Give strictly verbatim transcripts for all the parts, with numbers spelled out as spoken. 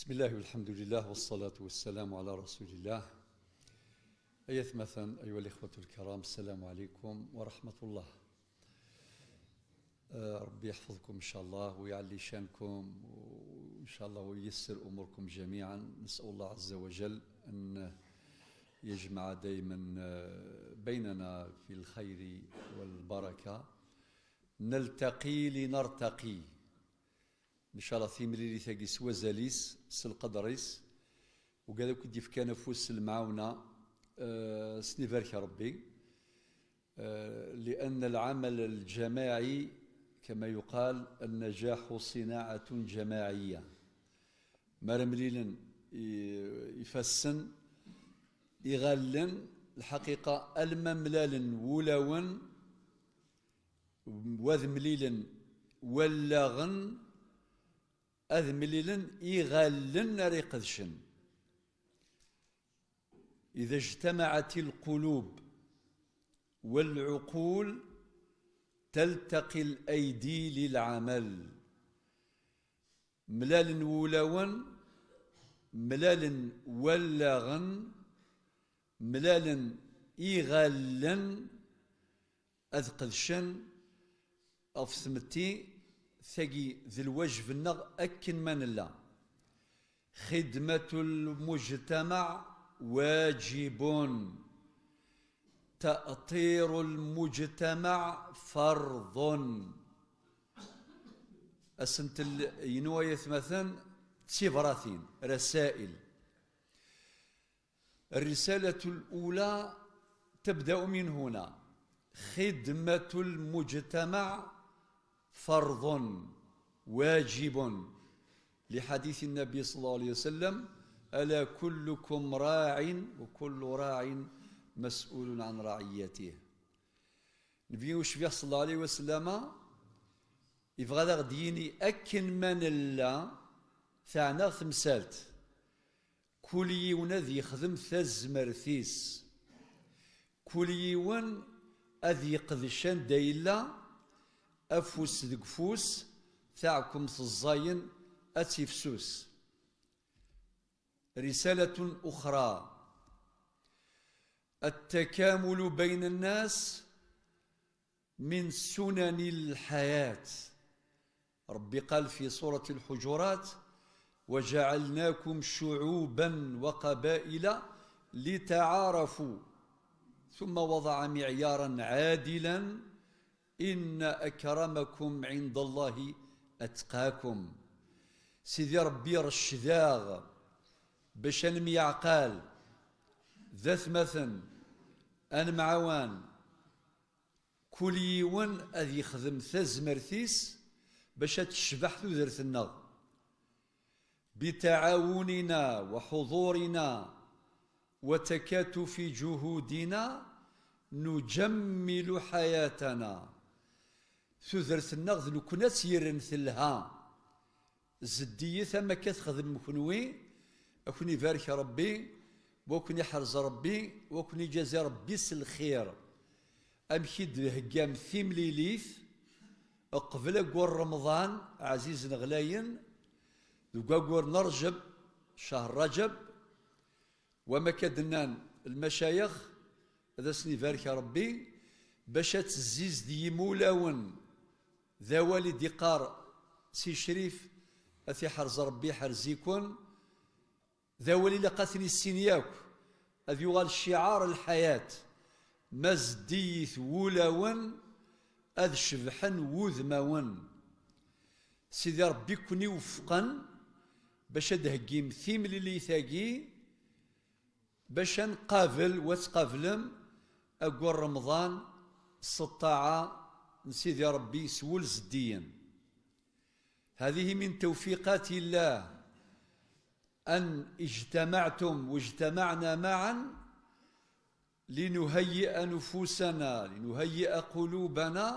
بسم الله والحمد لله والصلاة والسلام على رسول الله. أيثمثا أيها الإخوة الكرام، السلام عليكم ورحمة الله. آه، ربي يحفظكم إن شاء الله ويعلي شانكم، وإن شاء الله وييسر أموركم جميعا. نسأل الله عز وجل أن يجمع دايما، آه، بيننا في الخير والبركة. نلتقي لنرتقي. Ncallah timlilit-agi s wazal-is, s lqedr-is, ugad akk i d-yefkan afus s lemɛawna, eh, s nibarek Rebbi, eh, لأن العمل الجماعي كما يقال النجاح صناعة جماعية. Mi ara mlilen i-, ifassen, iɣallen, lḥaqiqa, alma mlalen wulawen, wad mlilen wallaɣen, ad mlilen iɣallen ara iqedcen. إذا اجتمعت القلوب والعقول تلتقي الأيدي للعمل. Mlalen wulawen, mlalen wallaɣen, mlalen iɣallen, ad qedcen ɣef tmetti tagi d lwajeb-nneɣ akken ma nella. خدمة المجتمع واجب، تأطير المجتمع فرض. Asentel-inu, ay atmaten, d tibratin, رسائل. الرسالة الأولى تبدأ من هنا: خدمة المجتمع فرض واجب، لحديث النبي صلى الله عليه وسلم: ألا كلكم راع وكل راع مسؤول عن رعيته. Nnbi ucbiḥ صلى الله عليه وسلم yebɣa ad aɣ-d-yini akken ma nella, teɛna temsalt. Kul yiwen ad yexdem tazmert-is. Kul yiwen ad yeqdec anda yella, afus deg ufus, taɛkemt ẓẓayen ad tifsus. رسالة أخرى: التكامل بين الناس من سنن الحياة. ربي قال في سورة الحجرات: وجعلناكم شعوبا وقبائل لتعارفوا، ثم وضع معيارا عادلا: إن أكرمكم عند الله أتقاكم. Sidi Ṛebbi iṛecced-aɣ bac ad nemyeɛqal, d atmaten, ad nemɛawan, kul yiwen ad yexdem tazmert-is bac ad tecbeḥ tudert-nneɣ. بتعاوننا وحضورنا وتكاتف جهودنا نجمل حياتنا. Tudert-nneɣ d nekkni ad tt-yerren telha. Zeddiget am akka txedmem kenwi, ad ken-ibarek Ṛebbi, wa ken-iḥrez Ṛebbi, wa ken-ijazi Ṛebbi s lxir. Amek i d-theggam timlilit qbel aggur Remḍan, ɛzizen ɣlayen, deg waggur n Ṛǧeb, ccher Ṛǧeb, wama akka d-nnan lmacayex, ad asen-ibarek Ṛebbi, bac ad tezzizd yimulawen. D awal i d-iqqar Si Crif, ad t-iḥrez Ṛebbi, iḥrez-iken. D awal ilaq ad ten-issin yakk, ad yuɣal cciɛar lḥayat: ma zeddigit wulawen, ad cebḥen wudmawen. Sidi Ṛebbi ken-iwefqen bac ad d-theggim timlilit-agi, bac ad nqabel, wa tqablem aggur Remḍan s ṭṭaɛa n Sidi Ṛebbi s wul zeddigen. هذه من توفيقات الله أن اجتمعتم واجتمعنا معا لنهيئ نفوسنا، لنهيئ قلوبنا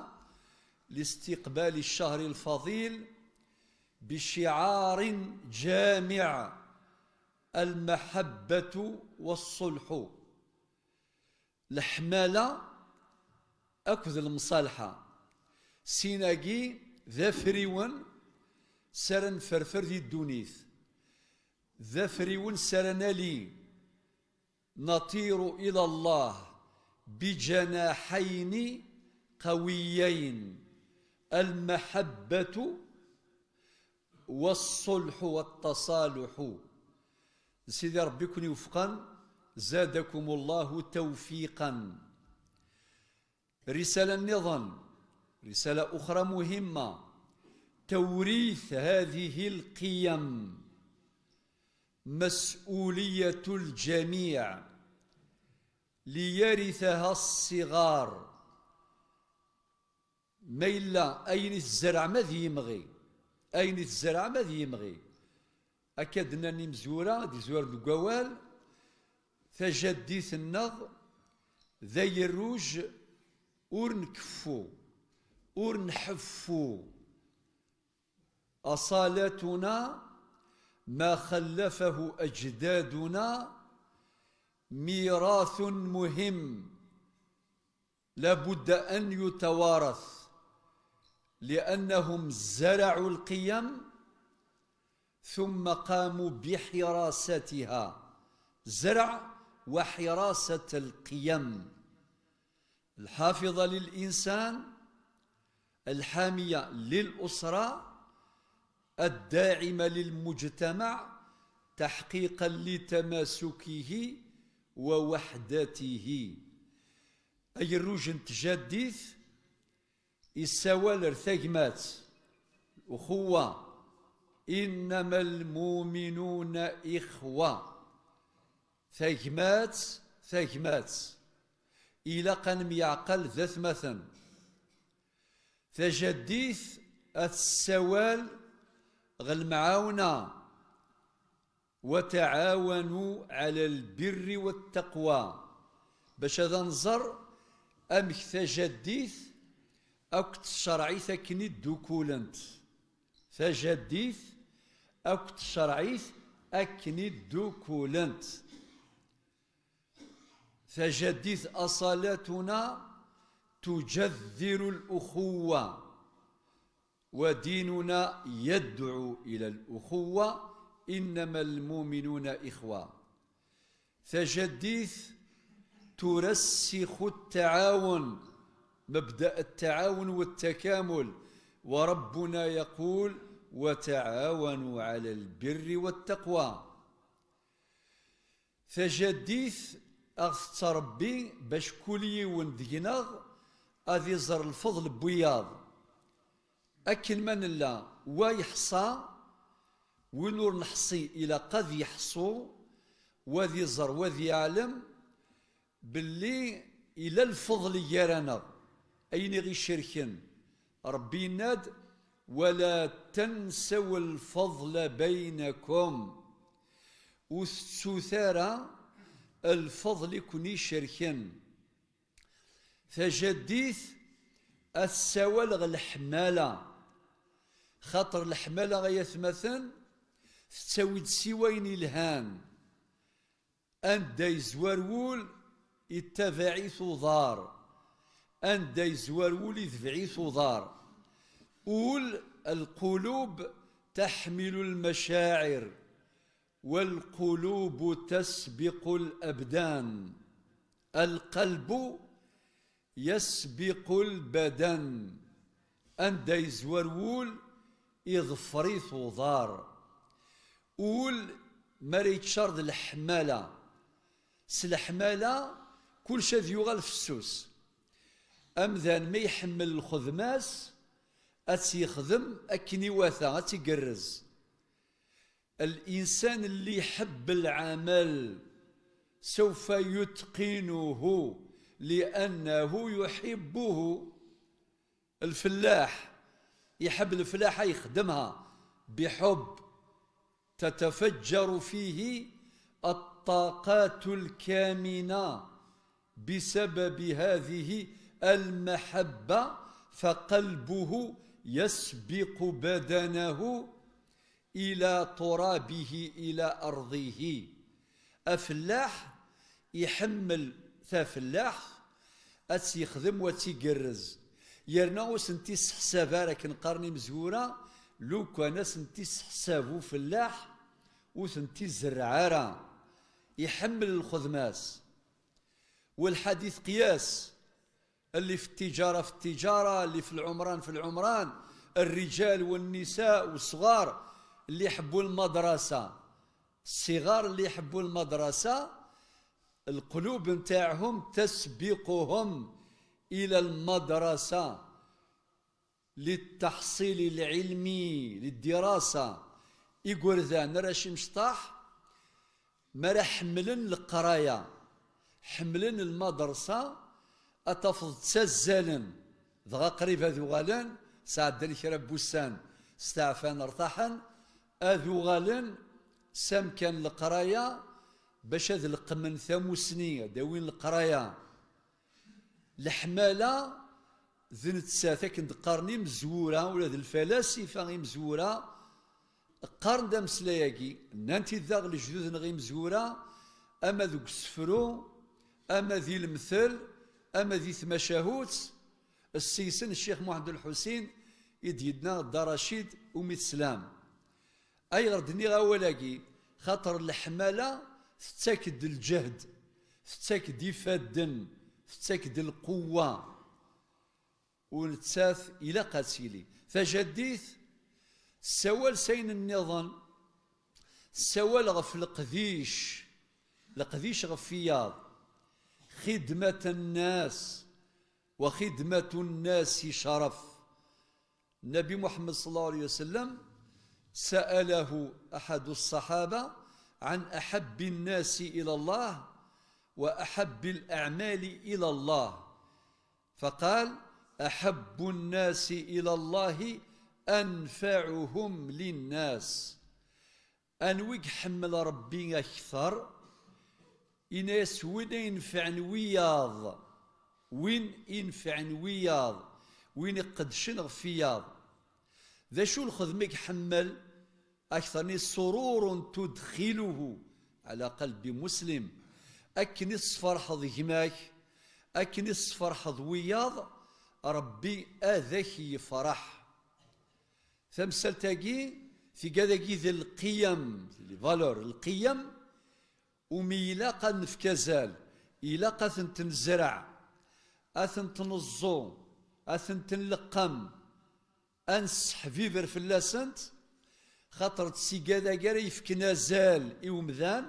لاستقبال الشهر الفضيل بشعار جامع: المحبة والصلح. Leḥmala akked lemṣalḥa. Sin-agi d afriwen s ara nferfer di ddunit. D afriwen s ara nali. نطير إلى الله بجناحين قويين، المحبة والصلح والتصالح. Sidi Ṛebbi ken-iwefqen, زادكم الله توفيقا. رسالة نظن، رسالة أخرى مهمة، توريث هذه القيم مسؤولية الجميع ليرثها الصغار. Ma yella ayen i tzerɛem ad yimɣi, ayen i tzerɛem ad yimɣi. Akka d-nnan imezwura, ad izwar deg wawal, tajaddit-nneɣ d agerruj ur nkeffu, ur nḥeffu. أصالتنا ما خلفه أجدادنا ميراث مهم لا بد أن يتوارث، لأنهم زرعوا القيم ثم قاموا بحراستها، زرع وحراسة القيم، الحافظة للإنسان، الحامية للأسرة، الداعمة للمجتمع، تحقيقا لتماسكه ووحدته. Agerruj n tjaddit yessawal ar tagmat, uxuwa, إنما المؤمنون إخوة. Tagmat, tagmat. Ilaq ad nemyeɛqal d atmaten. Tajaddit ad tessawal ɣer lemɛawna. وتعاونوا على البر والتقوى. Bac ad nẓer amek tajaddit akked tcerɛit akken i ddukulent. Tajaddit akked tcerɛit akken i ddukulent. Tajaddit أصالتنا تجذر الأخوة، وديننا يدعو إلى الأخوة، إنما المؤمنون إخوة. Tajaddit ترسخ التعاون، مبدأ التعاون والتكامل، وربنا يقول: وتعاونوا على البر والتقوى. Tajaddit a ɣ-tettṛebbi bac kul yiwen deg-neɣ ad iẓer lfeḍl n wiyaḍ. Akken ma nella, wa yeḥṣa, win ur neḥṣi ilaq ad yeḥṣu, wa ad iẓer, wa ad yeɛlem belli ila lfeḍl gar-aneɣ, ayen i ɣ-icerken. Ṛebbi yenna-d: ولا تنسوا الفضل بينكم. Ur tettut ara lfeḍl i ken-icerken. Tajaddit ad tessawal ɣer leḥmala, xaṭer leḥmala, ay atmaten, tettawi-d siwayen ilhan. Anda yezwar wul, ittabaɛ-it uḍar. Anda yezwar wul, itbeɛ-it uḍar. Ul, القلوب تحمل المشاعر، والقلوب تسبق الأبدان. القلب يسبق البدن. Anda yezwar wul, iḍfer-it uḍar. Ul, mi ara yeččar d leḥmala, s leḥmala, kullec ad yuɣal fessus. Amdan ma iḥemmel lxedma-s, ad tt-yexdem akken iwata, ad tt-igerrez. الإنسان اللي يحب العمل سوف يتقنه لأنه يحبه. Lfellaḥ iḥeb leflaḥa, yexdem-ha بحب، تتفجر فيه الطاقات الكامنة بسبب هذه المحبة، فقلبه يسبق بدنه إلى ترابه، إلى أرضه. Afellaḥ iḥemmel tafellaḥt, ad tt-yexdem u ad tt-igerrez, yerna ur sent-isseḥsab ara, akken qqaren imezwura, lukan ad sent-isseḥsab ufellaḥ, ur tent-izerreɛ ara, iḥemmel lxedma-s. والحديث قياس، اللي في التجارة في التجارة، اللي في العمران في العمران، الرجال والنساء والصغار اللي يحبوا المدرسة، الصغار اللي يحبوا المدرسة، القلوب نتاعهم تسبقهم إلى المدرسة للتحصيل العلمي، للدراسة. Igerdan, arrac imecṭaḥ, mi ara ḥemmlen leqraya, ḥemmlen lmadersa, ad tafeḍ ttazzalen, dɣa qrib ad uɣalen, sɛeddan kra n wussan, steɛfan, rtaḥen, ad uɣalen s amkan leqraya, bac ad leqqmen tamusni, ad awin leqraya. Leḥmala d nettat, akken d-qqaren imezwura, ula d lfalasifa imezwura, qqaren-d ameslay-agi, nnan-t-id daɣ lejdud-nneɣ imezwura, ama deg usefru, ama di lemtel, ama di tmacahut, seg-sen Ccix Muḥend Ulḥusin i d-yenna Dda Racid umi teslam. Ayɣer d-nniɣ awal-agi? Xaṭer leḥmala tettak-d lǧehd, tettak-d ifadden, tettak-d lquwwa. U nettat ilaq ad tili. Tajaddit tessawal s ayen nniḍen, tessawal ɣef leqdic, leqdic ɣef wiyaḍ. خدمة الناس، وخدمة الناس شرف. النبي محمد صلى الله عليه وسلم سأله أحد الصحابة عن أحب الناس إلى الله وأحب الأعمال إلى الله، فقال: أحب الناس إلى الله أنفعهم للناس. Anwa i iḥemmel Ṛebbi akteṛ? Ini-as: win ay inefɛen wiyaḍ, win inefɛen wiyaḍ, win iqeddcen ɣef wiyaḍ. D acu lxedma i iḥemmel akteṛ-nni? سرور تدخله على قلب مسلم. Akken i tesferḥeḍ gma-k, akken i tesferḥeḍ wiyaḍ, Ṛebbi ad ak-yefṛeḥ. Tamsalt-agi, tigad-agi d lqiyam, les valeurs, lqiyam, umi ilaq ad nefk azal, ilaq ad tent-nezreɛ, ad tent-neẓẓu, ad tent-nleqqem, ad nesseḥbiber fell-asent, xaṭer d tigad-agi ara yefken azal i umdan.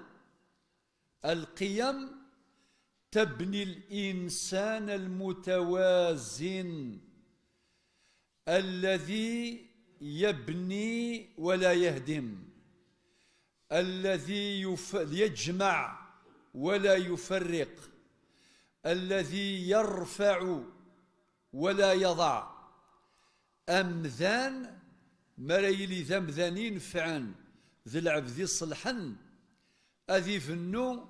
القيم تبني الإنسان المتوازن الذي يبني ولا يهدم، الذي يف-، يجمع ولا يفرق، الذي يرفع ولا يضع. Amdan, mi ara yili d amdan inefɛen, d lɛebd iṣelḥen, ad ibennu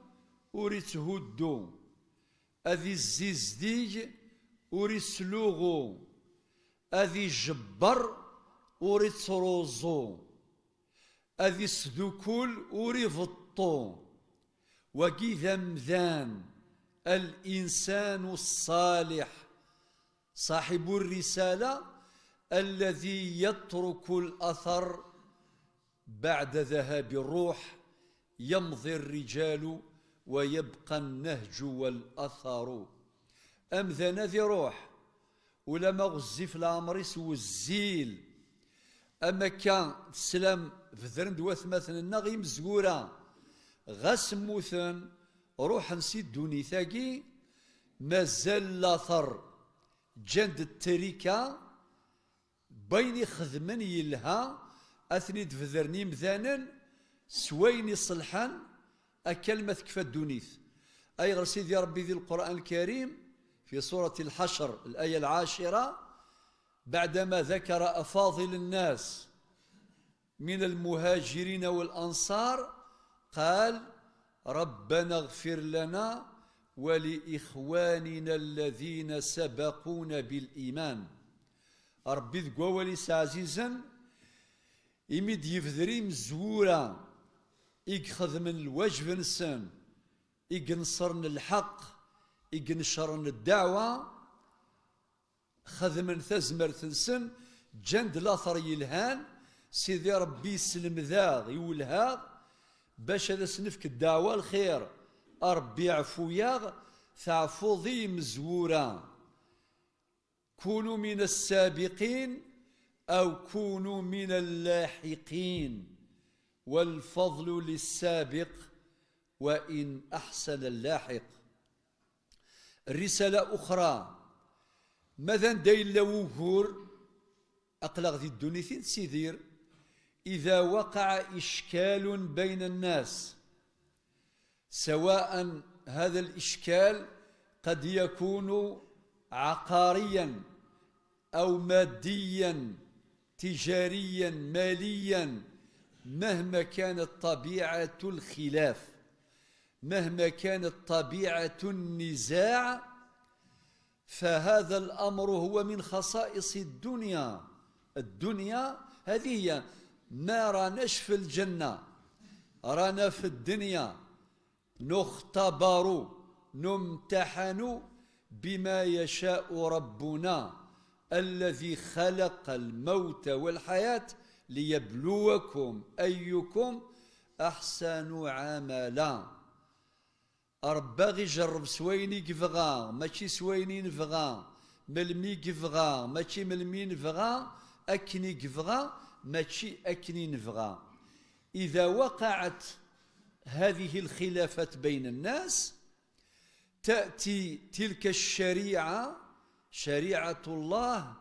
ur itthuddu, ad izzizdig ur isluɣu, ad ijebber ur ittruẓu, ad isdukul ur ibeṭṭu. Wagi d amdan, الإنسان الصالح، صاحب الرسالة، الذي يترك الأثر بعد ذهاب الروح، يمضي الرجال ويبقى النهج والأثر. Amdan ad iruḥ, ulama ɣezzif leɛmer-is wezzil. Am akka teslam, bedren-d watmaten-nneɣ imezwura, ɣas mmuten, ruḥen si ddunit-agi, mazal later, ǧǧan-d ttrika, n wayen ixedmen yelha, ad ten-id-bedren imdanen s wayen iṣelḥen, akka alma tekfa ddunit. Ayɣer Sidi Ṛebbi di Lqur'an Lkarim, في سورة الحشر، الآية العاشرة، بعدما ذكر أفاضل الناس من المهاجرين والأنصار، قال: ربنا اغفر لنا ولإخواننا الذين سبقونا بالإيمان. Ṛebbi deg wawal-is ɛzizen, imi d-yebder imezwura i ixedmen lwajeb-nsen, i ineṣren lḥeqq, i inecren ddeɛwa, xedmen tazmert-nsen, ǧǧan-d later yelhan. Sidi Ṛebbi yesselmed-aɣ, iwelleh-aɣ, Bac ad as-nefk ddeɛwa lxir, a Ṛebbi ɛfu-yaɣ, teɛfuḍ i yimezwura. كونوا من السابقين أو كونوا من اللاحقين، والفضل للسابق وإن أحسن اللاحق. الرسالة أخرى، ماذا دا يلا وجور؟ أقلغ ذي الدنيا تنسيدير. إذا وقع إشكال بين الناس، سواء هذا الإشكال قد يكون عقاريا أو ماديا، تجاريا، ماليا، مهما كانت طبيعة الخلاف، مهما كانت طبيعة النزاع، فهذا الأمر هو من خصائص الدنيا. الدنيا هذه هي، ما راناش في الجنة، رانا في الدنيا، نختبر، نمتحن بما يشاء ربنا الذي خلق الموت والحياة ليبلوكم أيكم أحسن عملا. Ṛebbi a ɣ-ijerreb s wayen i yebɣa, mačči s wayen i nebɣa, melmi i yebɣa, mačči melmi i nebɣa, akken i yebɣa, mačči akken i nebɣa. إذا وقعت هذه الخلافات بين الناس، تأتي تلك الشريعة، شريعة الله،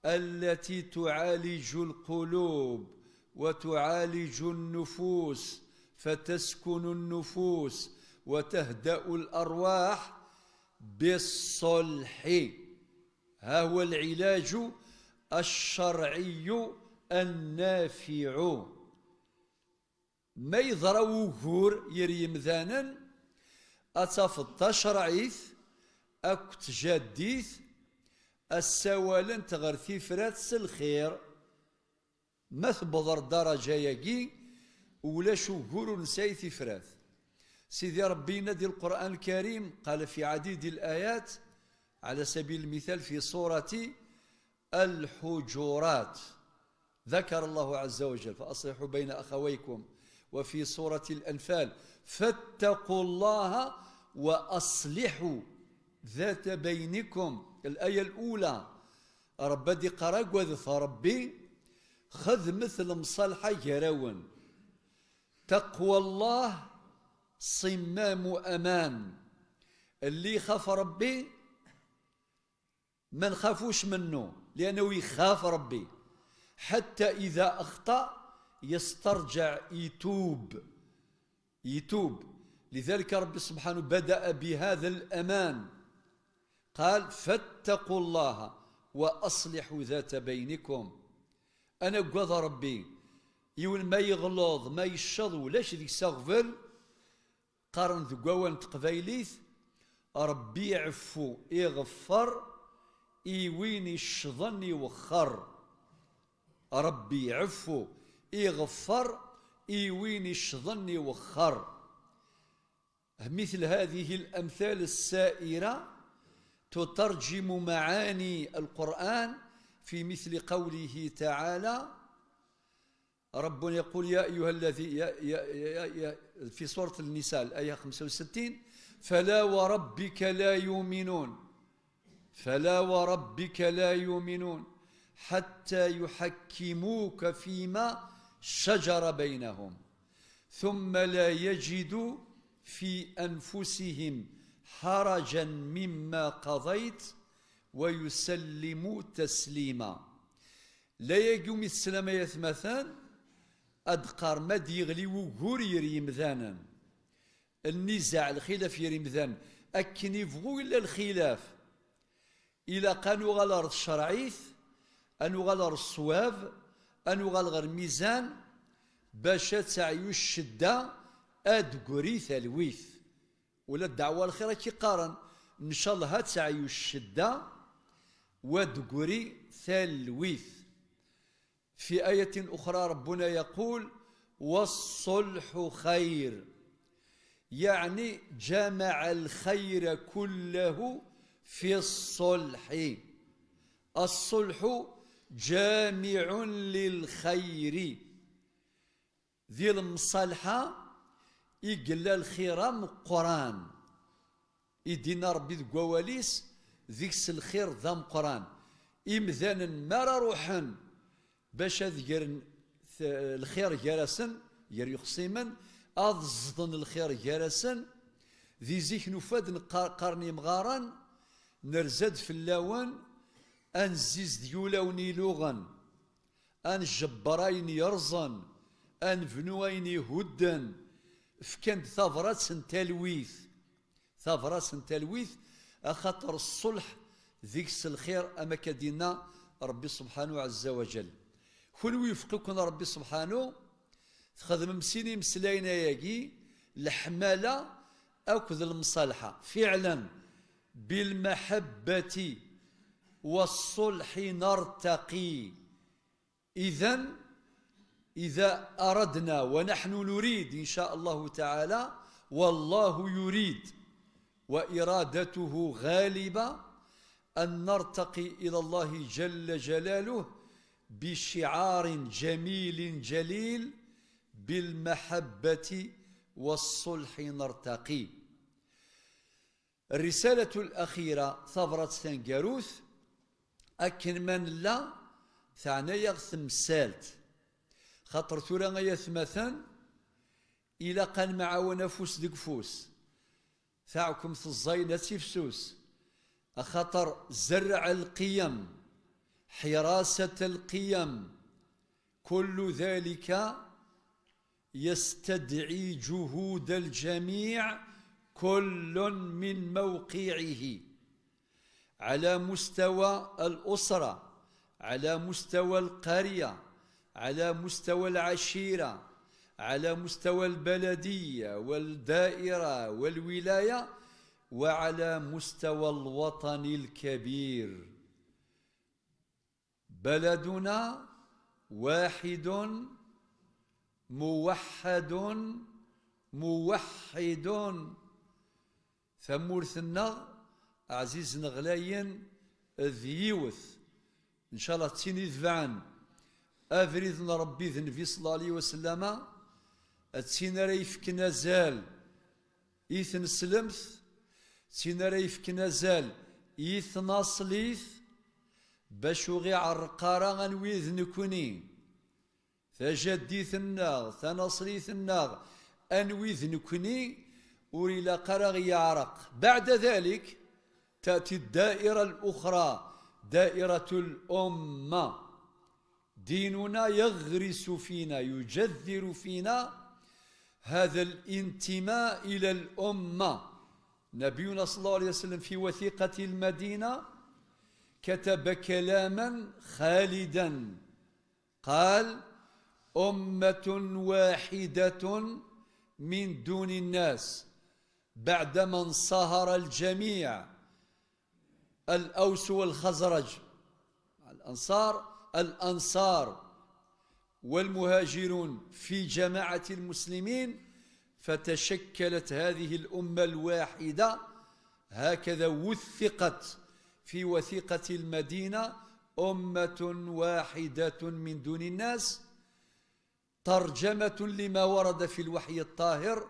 التي تعالج القلوب وتعالج النفوس، فتسكن النفوس وتهدأ الأرواح بالصلح. ها هو العلاج الشرعي النافع. Ma yeḍra wugur ger yimdanen, ad tafeḍ tacerɛit akked tjaddit ssawalent ɣer tifrat s lxir. Ma tewweḍ ɣer ddaraǧa-yagi, ulac ugur ur nesɛi tifrat. Sidi Ṛebbi yenna di Lqur'an Lkarim, قال في عديد الآيات، على سبيل المثال في سورة الحجرات، ذكر الله عز وجل: فأصلحوا بين أخويكم، وفي سورة الأنفال: فاتقوا الله وأصلحوا ذات بينكم. الآية الأولى، Ṛebbi a d-iqqar: Agadet Ṛebbi, xedmet lemṣalḥa gar-awen. Taqwa Allah صمام أمان. Lli ixaf Ṛebbi, ma nxafux منه، لأنه يخاف ربي. حتى إذا أخطأ يسترجع، يتوب، يتوب. لذلك ربي سبحانه بدأ بهذا الأمان، قال: فاتقوا الله وأصلحوا ذات بينكم. Ad nagad Ṛebbi, yiwen ma yeɣleḍ, ma yecceḍ, ulac deg-s aɣbel, qqaren deg wawal n teqbaylit: Ṛebbi iɛeffu, iɣeffer i win iccḍen iwexxer. Ṛebbi iɛeffu, iɣeffer i win iccḍen iwexxer. مثل هذه الأمثال السائرة تترجم معاني القرآن في مثل قوله تعالى، ربنا يقول: يا أيها الذي، يا، يا، يا، يا، في سورة النساء، الآية خمسة وستين: فلا وربك لا يؤمنون، فلا وربك لا يؤمنون حتى يحكموك فيما شجر بينهم ثم لا يجدوا في أنفسهم حرجا مما قضيت ويسلموا تسليما. Layagi umi teslam ay atmaten, ad d-qqar ma d-yeɣli wugur ger yimdanen, nnizeɛ, lxilaf ger yimdanen, akken ibɣu illa lxilaf, ilaq ad nuɣal ɣer tcerɛit, ad nuɣal ɣer ṣṣwab, ad nuɣal ɣer lmizan, bac ad teɛyu ccedda, ad d-tegri talwit. Ula ddeɛwa lxir akka i qqaren, ncallah ad teɛyu ccedda, wa d-tegri talwit. في آية أخرى ربنا يقول: والصلح خير، يعني جمع الخير كله في الصلح. الصلح جامع للخير. Di lemṣalḥa i yella lxir ameqqran. I d-inna Ṛebbi deg wawal-is, deg-s lxir d ameqqran. Imdanen mi ara ruḥen bac ad gren t-, lxir gar-asen, gar yexṣimen, ad ẓden lxir gar-asen, di zik nufa-d neqqar-, qqaren yemɣaren, nerza-d fell-awen, ad nezzizdig ulawen iluɣen. Ad njebber ayen yerẓen, ad nebnu ayen ihudden. Fkan-d tabrat n talwit. Tabrat n talwit, axaṭer ṣṣulḥ deg-s lxir, am akka d-inna Ṛebbi subḥanu ɛezza wa jall. Kunwi yewfeq-iken Ṛebbi subḥanu, txedmem sin imeslayen ayagi, leḥmala akked lemṣalḥa. Fiɛlan, بالمحبة والصلح نرتقي. إذن، إذا أردنا، ونحن نريد إن شاء الله تعالى، والله يريد وإرادته غالبة، أن نرتقي إلى الله جل جلاله بشعار جميل جليل: بالمحبة والصلح نرتقي. الرسالة الأخيرة, tabrat taneggarut, akken ma nella, teɛna-yaɣ temsalt. Xaṭer tura, ay atmaten, ilaq ad nemɛawen afus deg ufus. Taɛkemt ẓẓayen ad tifsus. Axaṭer زرع القيم، حراسة القيم، كل ذلك يستدعي جهود الجميع، كل من موقعه، على مستوى الأسرة، على مستوى القرية، على مستوى العشيرة، على مستوى البلدية والدائرة والولاية، وعلى مستوى الوطن الكبير. بلدنا واحد موحد موحد. Tamurt-nneɣ, ɛzizen ɣlayen, d yiwet. Ncallah d tin itebɛen abrid n Ṛebbi d Nnbi ṣella Llahu ɛalayhi wa sellama, d tin ara yefken azal i tneslemt, d tin ara yefken azal i tnaṣlit, bac ur ɣ-iɛerreq ara anwi d nekni. Tajaddit-nneɣ, tanaṣlit-nneɣ, anwi d nekni, ur ilaq ara ɣ-yeɛreq. بعد ذلك تأتي الدائرة الأخرى، دائرة الأمة. ديننا يغرس فينا، يجذر فينا هذا الانتماء إلى الأمة. نبينا صلى الله عليه وسلم في وثيقة المدينة كتب كلاما خالدا، قال: أمة واحدة من دون الناس، بعدما انصهر الجميع، الأوس والخزرج، الأنصار، الأنصار والمهاجرون في جماعة المسلمين، فتشكلت هذه الأمة الواحدة. هكذا وثقت في وثيقة المدينة: أمة واحدة من دون الناس، ترجمة لما ورد في الوحي الطاهر: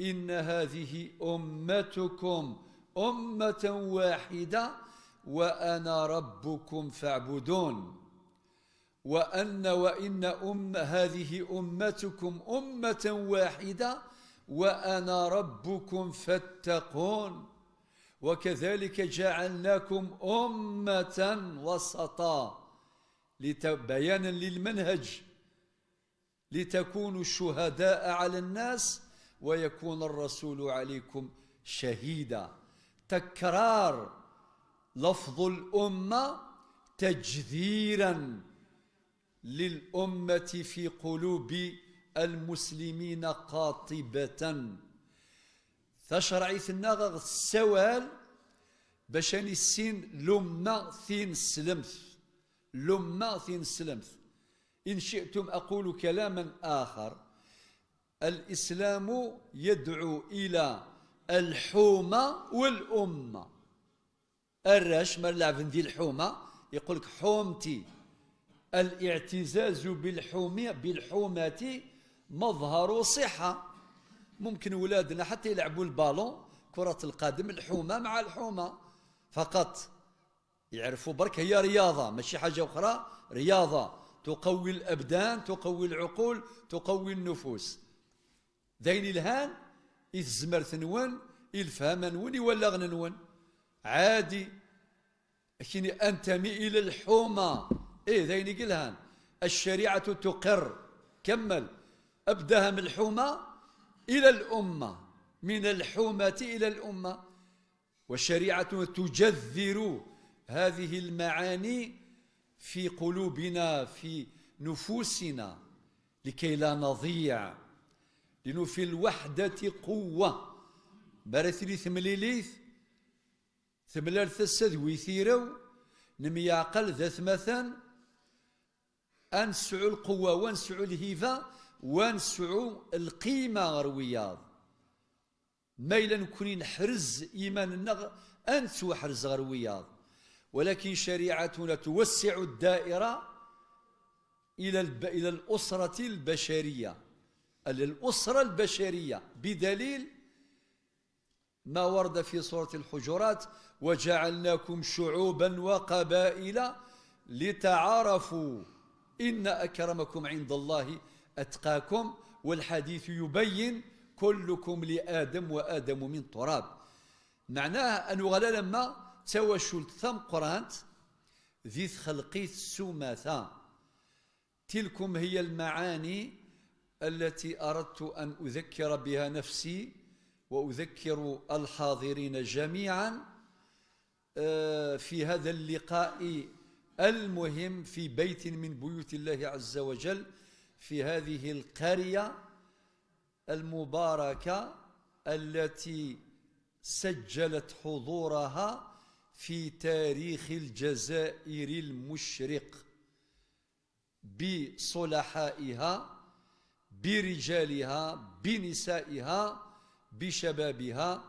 إن هذه أمتكم أمة واحدة وأنا ربكم فاعبدون. وأن، وإن أم-، هذه أمتكم أمة واحدة وأنا ربكم فاتقون. وكذلك جعلناكم أمة وسطا، لت-، بيانا للمنهج، لتكونوا شهداء على الناس ويكون الرسول عليكم شهيدا. تكرار لفظ الأمة تجذيرا للأمة في قلوب المسلمين قاطبة. Tacerɛit-nneɣ a ɣ-tessawal bac ad nissin lumma tineslemt. Lumma tineslemt. إن شئتم أقول كلاما آخر. الإسلام يدعو إلى الحومة والأمة. Arrac, ma lɛeben di lḥuma, yeqqel-k ḥumti. الاعتزاز بالحومة، بالحومة مظهر صحة. ممكن ولادنا حتى يلعبوا البالون، كرة القدم، الحومة مع الحومة فقط. يعرفوا برك هي رياضة، ماشي حاجة أخرى، رياضة تقوي الأبدان، تقوي العقول، تقوي النفوس. داين الهان، إذ زمرت نون، الفهم نون، يولغ نون. عادي. لكن أنتمي إلى الحومة. إيه، داين يقلهان. الشريعة تقر. كمل. أبداها من الحومة إلى الأمة، من الحومة إلى الأمة. والشريعة تجذر هذه المعاني في قلوبنا، في نفوسنا، لكي لا نضيع. لأنه في الوحدة قوة. Bara tili temlilit, temlal tasa d wi tirew, nemyeɛqal d atmaten, ad nesɛu lqewwa, wa nesɛu lhiba, wa nesɛu lqima ɣer wiyaḍ. Ma yella nekni neḥrez iman-nneɣ, ad nettwaḥrez ɣer wiyaḍ. ولكن شريعتنا توسع الدائرة إلى الب-، إلى الأسرة البشرية. الأسرة البشرية بدليل ما ورد في سورة الحجرات: "وجعلناكم شعوبا وقبائل لتعارفوا إن أكرمكم عند الله أتقاكم". والحديث يبين: "كلكم لآدم وآدم من تراب". معناه أن غلا لما توشلت ثم قرانت ذي تخلقيت السوماثة. تلكم هي المعاني التي أردت أن أذكر بها نفسي وأذكر الحاضرين جميعا، آه، في هذا اللقاء المهم في بيت من بيوت الله عز وجل، في هذه القرية المباركة التي سجلت حضورها في تاريخ الجزائر المشرق، بصلحائها، برجالها، بنسائها، بشبابها.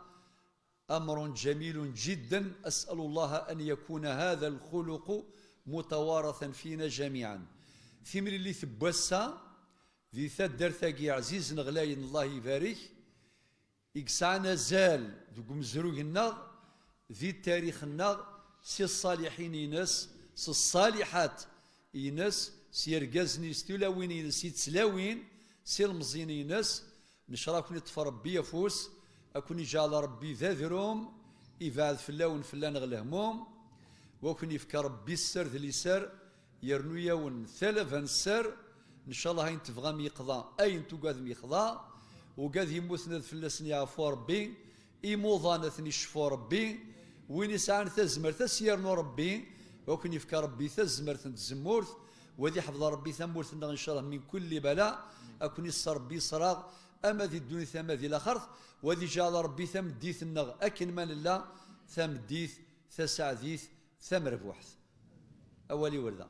أمر جميل جدا، أسأل الله أن يكون هذا الخلق متوارثا فينا جميعا. Timlilit n wass-a, di taddart-agi ɛzizen ɣlayen, Allah ibarek, i yesɛan azal deg umezruy-nneɣ, di tarix-nneɣ, si ṣṣaliḥin-ines, s ṣṣaliḥat-ines, s yergazen-ines, s tulawin-ines, si tlawin, s ilmeẓyen-ines. Necra ad ken-iṭṭef Rebbi afus, ad ken-iǧɛel Rebbi d adrum, ibeɛd fell-awen, fell-aneɣ lehmum, wa ken-ifka Rebbi sser d liser, yernu-yawen talaba n sser. Ncallah ayen tebɣam yeqḍa, ayen tugadem yexḍa. Ugad yemmuten ad fell-asen yeɛfu Rebbi, imuḍan ad ten-icfu Rebbi, win isɛan tazmert ad s-yernu Rebbi, wa ken-ifka Rebbi tazmert n tzemmurt, wa ad iḥfeḍ Rebbi tamurt-nneɣ ncallah min kulli bala, ad ken-isser Rebbi israɣ ama di ddunit ama di laxert, wa ad iǧɛel Rebbi tameddit-nneɣ akken ma nella, tameddit tasaɛdit tamerbuḥt. Awal-iw ar da.